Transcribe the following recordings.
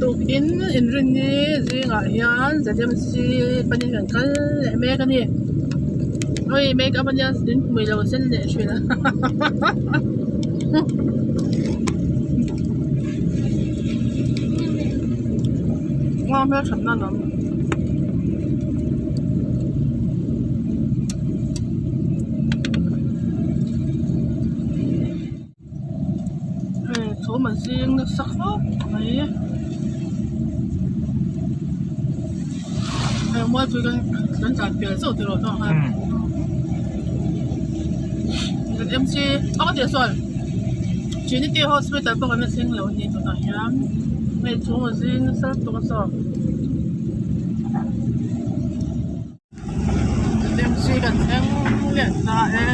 Tukin inrinni zingah hian ZMC panin kan kal leh mek a ni. Oi make up ania min hmui lo sen leh thin a Nga hmelthat nan awm. Hei chhum a zing nasa khawp mai hei mualpui kan kan tlan pial zauh tiraw tawh khan ZMC a ka tih sawn Trinity Hospital pawh kan la thleng lo a ni tunah hian hei chhum a zing nasa lutuk a saw. ZMC kan thleng leh ta e.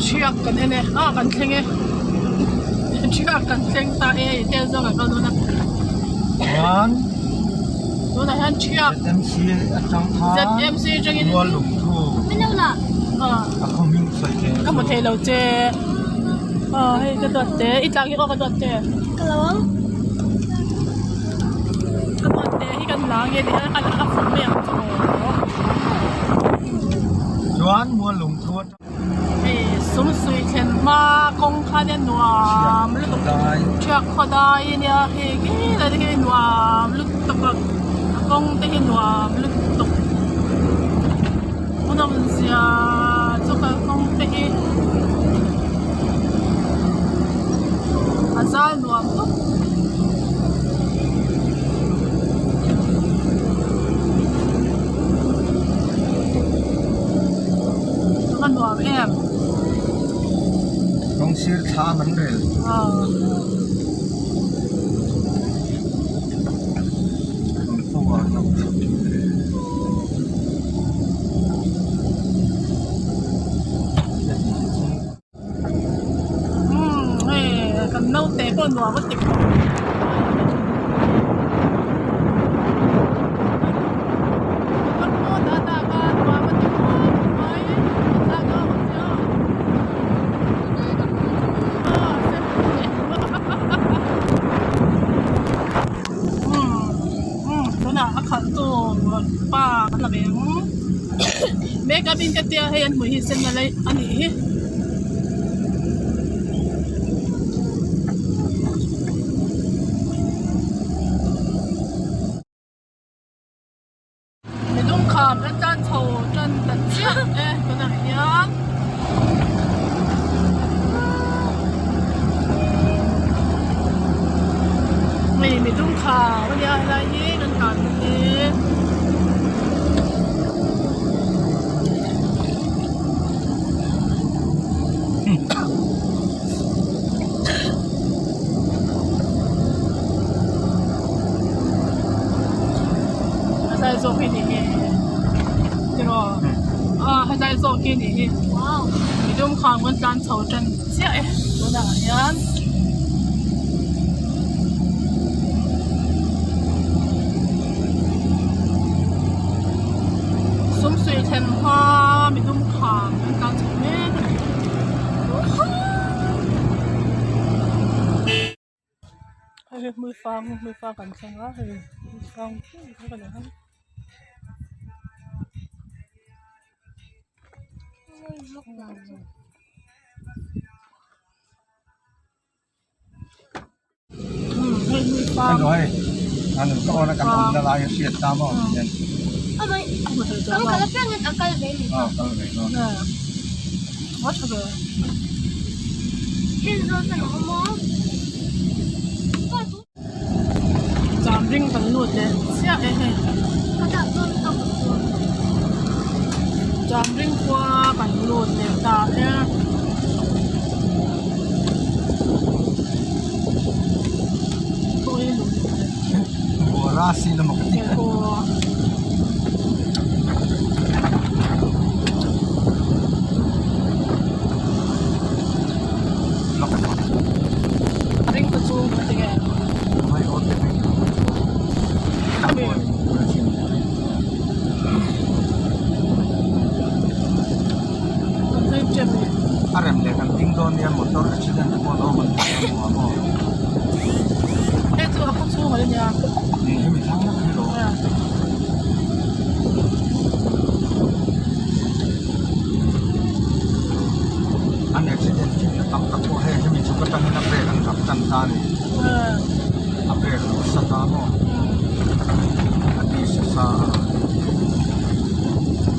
Thiak kan en e ah kan thleng e thiak kan thleng ta e tel zawng kan kal dawn a tunah hian thiak ZMC atangin ka hmu thei lo che ah hei ka duat te i tlak hi aw ka duat te ka duat te hi kan la ange ti hian a fuh mai ang chu aw. Chuan mual lungthu atang. Hei sumsui thlen hma kawng kha nia nuam lutuk thiak khaw dai ania hei ngei lai te hi nuam lutuk a a kawng te hi nuam lutuk hmunawm zia chu kalkawng te hi a zal nuam tawp. A nuam em. Kawng sir thla an rel. Hei kan naute pawh nuam a ti khawp mai tunah a khalh tu pa kan la ve ang make up in ka tia hei an hmui hi sen a lei a nih hi. Midum kham kan tan chho tan ta chiah e tunah hian hei midum kham a nia helai hi kan tan hi. Helai zawk hi ni hi tiraw a helai zawk hi ni hi midum khang kan tlan chho tan chiah e tunah hian. Sumsui thlen hma midum khang an tlan chho mek a ni. Hei hi hmuifang hmuifang kan thleng a hei hmuifang ka ni ang. A tha ve. Cham ring kan lut leh chiah e hei. Cham ring khua kan lut leh ta e. A rem leh kan ding dawn nia motor accident te pawh an awm an ti a hmuh ang aw. Hei chu a khaw chhung a la nia. Ni hemi thlang lawk hi lo. An accident thin na tam tak pawh hei hemi chhuk atangin a brake an kap tan ta a ni. A brake lo sa ta maw. A ti sa sa a.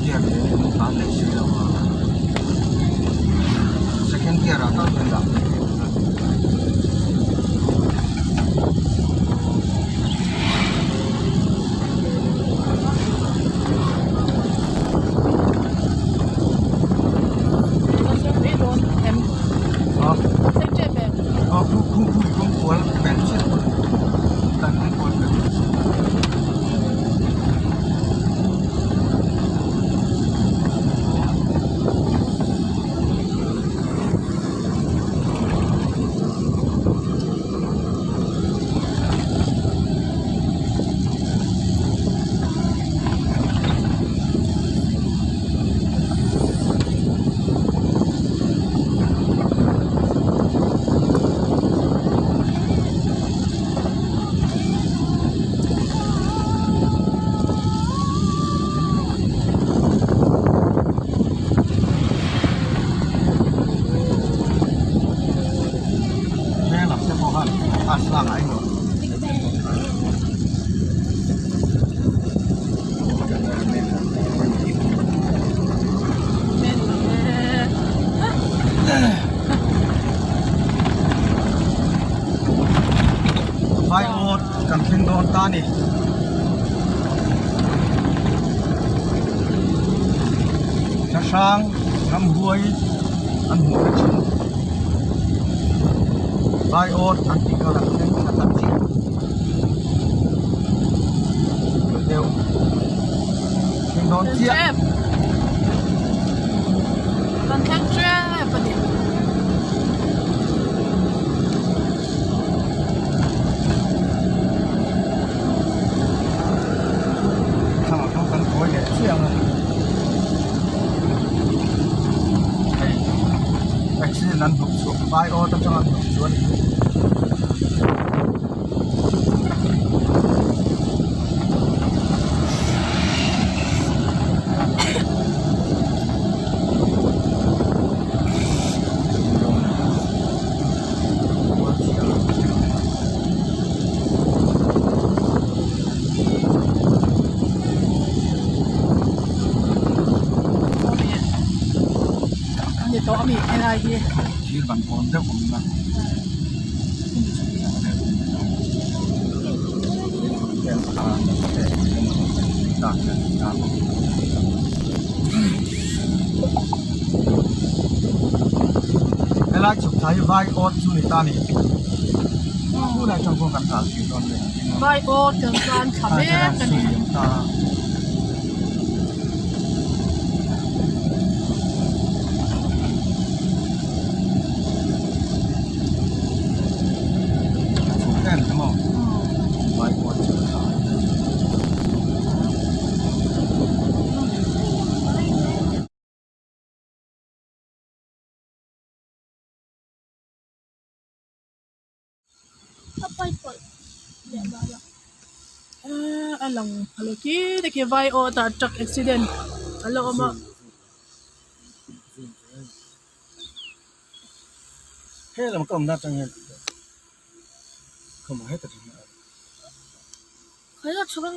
Gear leh in an tlan leh si lo a. Second gear ah tal hian dah theih tur a ni. Veng lam te pawh khan bus lak ah emaw Vai awt kan thleng dawn ta a ni. Thlahrang ramhuai an hmuh na thin vai awt an tih kha kan thleng thla ta chiah deuh thleng dawn chiah. Kan thleng tep a ni. Thlang ah khan kan kawi leh chiang a hei accident an hnawk chhuah vai awt atanga an hnawk chhuah a ni. Ani tawh ami helai hi. Thir ban kawn deuh awm a. Helai chhuk thla hi vai awt chu ni ta ni. Tunah chuan kawng kan hral thei dawn ve. Vai awt kan tan thla mek a ni. Chhuk em em aw. Vai awt chu ni ta. A lang phalo khi te khi vai awt ah truck accident a la awm a.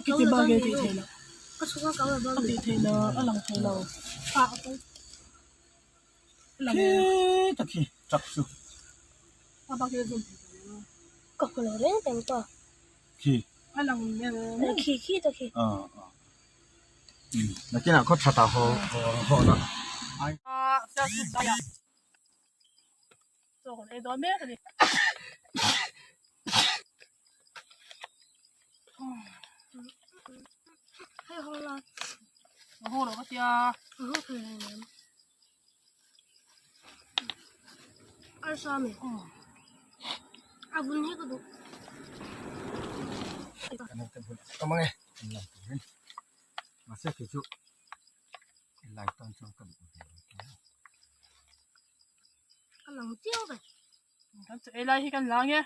Khiti bak e tih theih loh a tih theih loh a lang thei lo. Khi ta khi truck chu. Ka hmu lo reng reng ta. Khi. Khi khi ta khi. Nakinah khaw that ah haw haw na. Hei haw la. Haw lo ka tia. Haw thei lo nem. Arsa mi. A vun hi ka duh. Ka mang e. Mahse kei chu lai tan chuan ka duh ve lo tawh. Ka lang chiang ve. Kan chu ei lai hi kan lang e.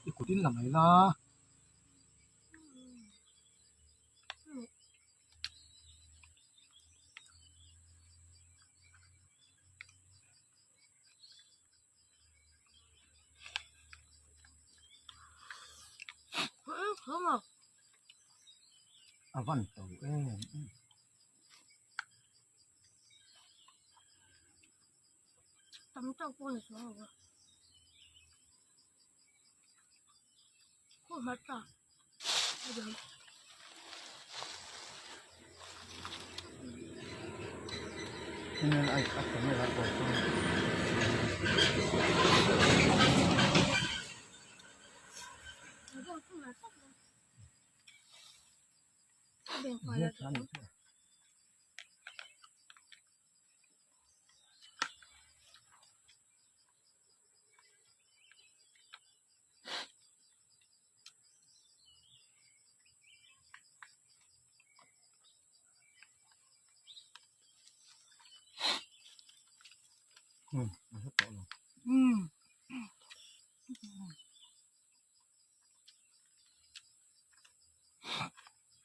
I kut in la mai la. A van to em em. Tam tawk pawh ni chuang lo a. Khaw hmar ta a dang.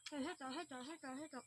Hetah hetah hetah hetah.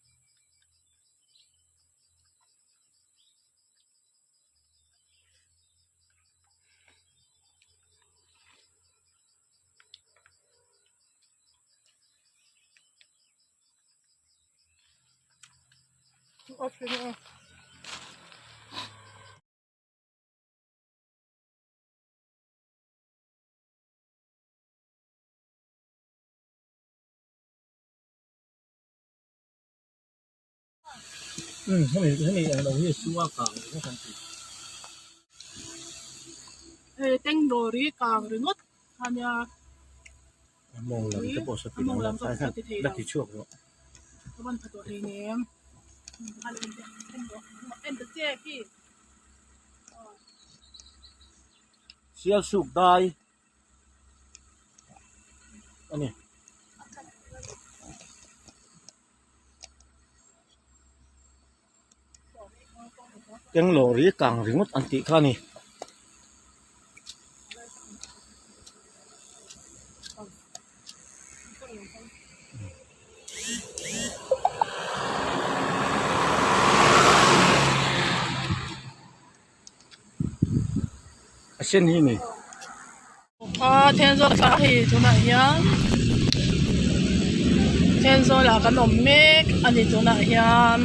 Hemi hemi ang lo hi a su a kang ringawt an ti. Hei tengdawr hi kang ringawt a nia. A mawng lam te pawh saw ti lo la kha khan la ti chhuak rawh. Ka ban tha tawh hleinem. En ta che khi. Sial suk dai a ni. Keng lawng ri kang ringawt an tih kha a ni. A sen hi ni. A Thenzawl ah hei tunah hian Thenzawl ah kan awm mek a ni tunah hian.